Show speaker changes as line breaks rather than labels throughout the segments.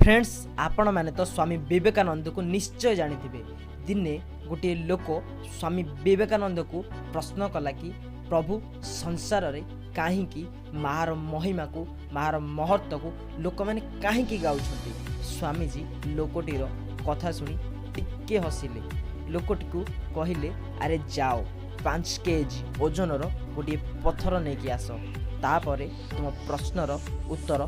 Friends, ଆପଣମାନେ ତ ସ୍ୱାମୀ ବିବେକାନନ୍ଦକୁ ନିଶ୍ଚୟ ଜାଣିଥିବେ। ଦିନେ ଗୋଟିଏ ଲୋକ ସ୍ୱାମୀ ବିବେକାନନ୍ଦକୁ ପ୍ରଶ୍ନ କଲା କି, ପ୍ରଭୁ, ସଂସାରରେ କାହିଁକି ମାଆର ମହିମାକୁ, ମାଆର ମହତ୍ତ୍ୱକୁ ଲୋକମାନେ କାହିଁକି ଗାଉଛନ୍ତି? ସ୍ୱାମୀଜୀ ଲୋକଟିର କଥା ଶୁଣି ଟିକେ ହସିଲେ। ଲୋକଟିକୁ କହିଲେ, ଆରେ ଯାଅ, 5 କେଜି ଓଜନର ଗୋଟିଏ ପଥର ନେଇକି ଆସ, ତାପରେ ତୁମ ପ୍ରଶ୍ନର ଉତ୍ତର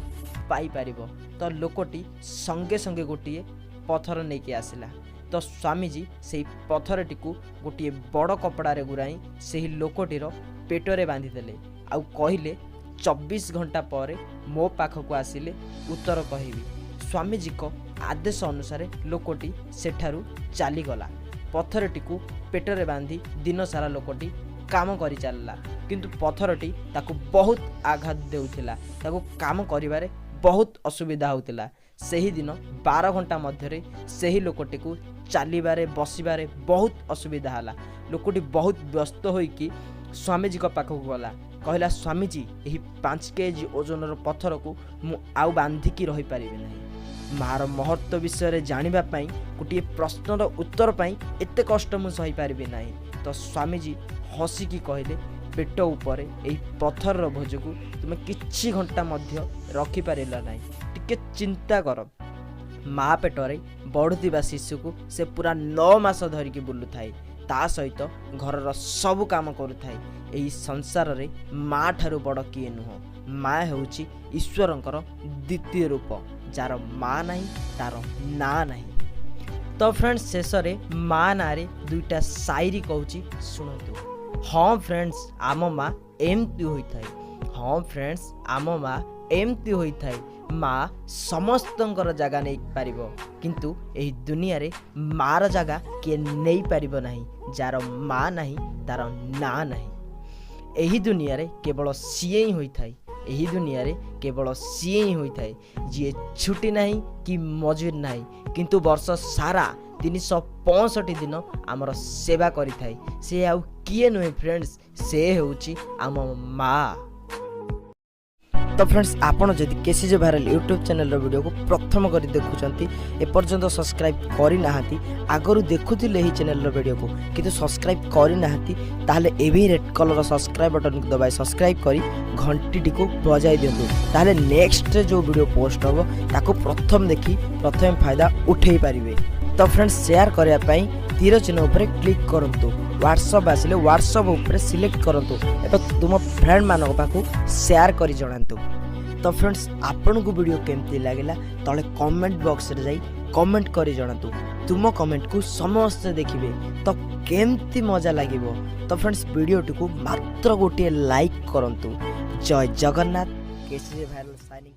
ପାଇପାରିବ। ତ ଲୋକଟି ସଙ୍ଗେ ସଙ୍ଗେ ଗୋଟିଏ ପଥର ନେଇକି ଆସିଲା। ତ ସ୍ୱାମୀଜୀ ସେଇ ପଥରଟିକୁ ଗୋଟିଏ ବଡ଼ କପଡ଼ାରେ ଗୁରାଇ ସେହି ଲୋକଟିର ପେଟରେ ବାନ୍ଧିଦେଲେ ଆଉ କହିଲେ, 24 ଘଣ୍ଟା ପରେ ମୋ ପାଖକୁ ଆସିଲେ ଉତ୍ତର କହିବି। ସ୍ୱାମୀଜୀଙ୍କ ଆଦେଶ ଅନୁସାରେ ଲୋକଟି ସେଠାରୁ ଚାଲିଗଲା। ପଥରଟିକୁ ପେଟରେ ବାନ୍ଧି ଦିନସାରା ଲୋକଟି କାମ କରି ଚାଲିଲା, କିନ୍ତୁ ପଥରଟି ତାକୁ ବହୁତ ଆଘାତ ଦେଉଥିଲା। ତାକୁ କାମ କରିବାରେ ବହୁତ ଅସୁବିଧା ହେଉଥିଲା। ସେହିଦିନ 12 ଘଣ୍ଟା ମଧ୍ୟରେ ସେହି ଲୋକଟିକୁ ଚାଲିବାରେ, ବସିବାରେ ବହୁତ ଅସୁବିଧା ହେଲା। ଲୋକଟି ବହୁତ ବ୍ୟସ୍ତ ହୋଇକି ସ୍ୱାମୀଜୀଙ୍କ ପାଖକୁ ଗଲା। କହିଲା, ସ୍ୱାମୀଜୀ, ଏହି 5 କେଜି ଓଜନର ପଥରକୁ ମୁଁ ଆଉ ବାନ୍ଧିକି ରହିପାରିବି ନାହିଁ। ମାଆର ମହତ୍ତ୍ୱ ବିଷୟରେ ଜାଣିବା ପାଇଁ, ଗୋଟିଏ ପ୍ରଶ୍ନର ଉତ୍ତର ପାଇଁ ଏତେ କଷ୍ଟ ମୁଁ ସହିପାରିବି ନାହିଁ। ତ ସ୍ୱାମୀଜୀ ହସିକି କହିଲେ, ପେଟ ଉପରେ ଏହି ପଥରର ବୋଝକୁ ତୁମେ କିଛି ଘଣ୍ଟା ମଧ୍ୟ ରଖିପାରିଲ ନାହିଁ। ଟିକେ ଚିନ୍ତା କର, ମା ପେଟରେ ବଢ଼ୁଥିବା ଶିଶୁକୁ ସେ ପୁରା 9 ମାସ ଧରିକି ବୁଲୁଥାଏ, ତା ସହିତ ଘରର ସବୁ କାମ କରୁଥାଏ। ଏହି ସଂସାରରେ ମା ଠାରୁ ବଡ଼ କିଏ ନୁହଁ। ମା ହେଉଛି ଈଶ୍ୱରଙ୍କର ଦ୍ୱିତୀୟ ରୂପ। ଯାର ମା ନାହିଁ, ତାର ନାଁ ନାହିଁ। ତ ଫ୍ରେଣ୍ଡସ୍, ଶେଷରେ ମା ନାଁରେ ଦୁଇଟା ସାଇରି କହୁଛି, ଶୁଣନ୍ତୁ। ହଁ ଫ୍ରେଣ୍ଡସ୍, ଆମ ମା ଏମିତି ହୋଇଥାଏ। ହଁ ଫ୍ରେଣ୍ଡସ୍, ଆମ ମା ଏମିତି ହୋଇଥାଏ। ମା ସମସ୍ତଙ୍କର ଜାଗା ନେଇପାରିବ, କିନ୍ତୁ ଏହି ଦୁନିଆରେ ମାର ଜାଗା କିଏ ନେଇପାରିବ ନାହିଁ। ଯାର ମା ନାହିଁ, ତାର ନାଁ ନାହିଁ। ଏହି ଦୁନିଆରେ କେବଳ ସିଏ ହିଁ ହୋଇଥାଏ। ଏହି ଦୁନିଆରେ କେବଳ ସିଏ ହିଁ ହୋଇଥାଏ, ଯିଏ ଛୁଟି ନାହିଁ କି ମଜୁରୀ ନାହିଁ, କିନ୍ତୁ ବର୍ଷ ସାରା 365 ଦିନ ଆମର ସେବା କରିଥାଏ। ସେ ଆଉ କିଏ ନୁହେଁ ଫ୍ରେଣ୍ଡସ୍, ସେ ହେଉଛି ଆମ ମା। ତ ଫ୍ରେଣ୍ଡସ୍, ଆପଣ ଯଦି କେସିଜେ ଭାଇରାଲ ୟୁଟ୍ୟୁବ୍ ଚ୍ୟାନେଲର ଭିଡ଼ିଓକୁ ପ୍ରଥମ କରି ଦେଖୁଛନ୍ତି, ଏପର୍ଯ୍ୟନ୍ତ ସବସ୍କ୍ରାଇବ୍ କରିନାହାନ୍ତି, ଆଗରୁ ଦେଖୁଥିଲେ ଏହି ଚ୍ୟାନେଲର ଭିଡ଼ିଓକୁ କିନ୍ତୁ ସବସ୍କ୍ରାଇବ୍ କରିନାହାନ୍ତି, ତାହେଲେ ଏବେ ହିଁ ରେଡ୍ କଲର୍ ସବସ୍କ୍ରାଇବ୍ ବଟନ୍କୁ ଦବାଇ ସବସ୍କ୍ରାଇବ୍ କରି ଘଣ୍ଟିଟିକୁ ବଜାଇ ଦିଅନ୍ତୁ। ତାହେଲେ ନେକ୍ସଟ ଯେଉଁ ଭିଡ଼ିଓ ପୋଷ୍ଟ ହେବ, ତାକୁ ପ୍ରଥମ ଦେଖି ପ୍ରଥମେ ଫାଇଦା ଉଠେଇ ପାରିବେ। ତ ଫ୍ରେଣ୍ଡସ୍, ସେୟାର କରିବା ପାଇଁ ତୀର ଚିହ୍ନ ଉପରେ କ୍ଲିକ୍ କରନ୍ତୁ। ହ୍ୱାଟ୍ସଅପ୍ ଆସିଲେ ହ୍ୱାଟ୍ସଅପ୍ ଉପରେ ସିଲେକ୍ଟ କରନ୍ତୁ ଏବଂ ତୁମ ଫ୍ରେଣ୍ଡମାନଙ୍କ ପାଖକୁ ସେୟାର କରି ଜଣାନ୍ତୁ। ତ ଫ୍ରେଣ୍ଡସ୍, ଆପଣଙ୍କୁ ଭିଡ଼ିଓ କେମିତି ଲାଗିଲା, ତଳେ କମେଣ୍ଟ ବକ୍ସରେ ଯାଇ କମେଣ୍ଟ କରି ଜଣାନ୍ତୁ। ତୁମ କମେଣ୍ଟକୁ ସମସ୍ତେ ଦେଖିବେ, ତ କେମିତି ମଜା ଲାଗିବ। ତ ଫ୍ରେଣ୍ଡସ୍, ଭିଡ଼ିଓଟିକୁ ମାତ୍ର ଗୋଟିଏ ଲାଇକ୍ କରନ୍ତୁ। ଜୟ ଜଗନ୍ନାଥ। KCJ viral shining.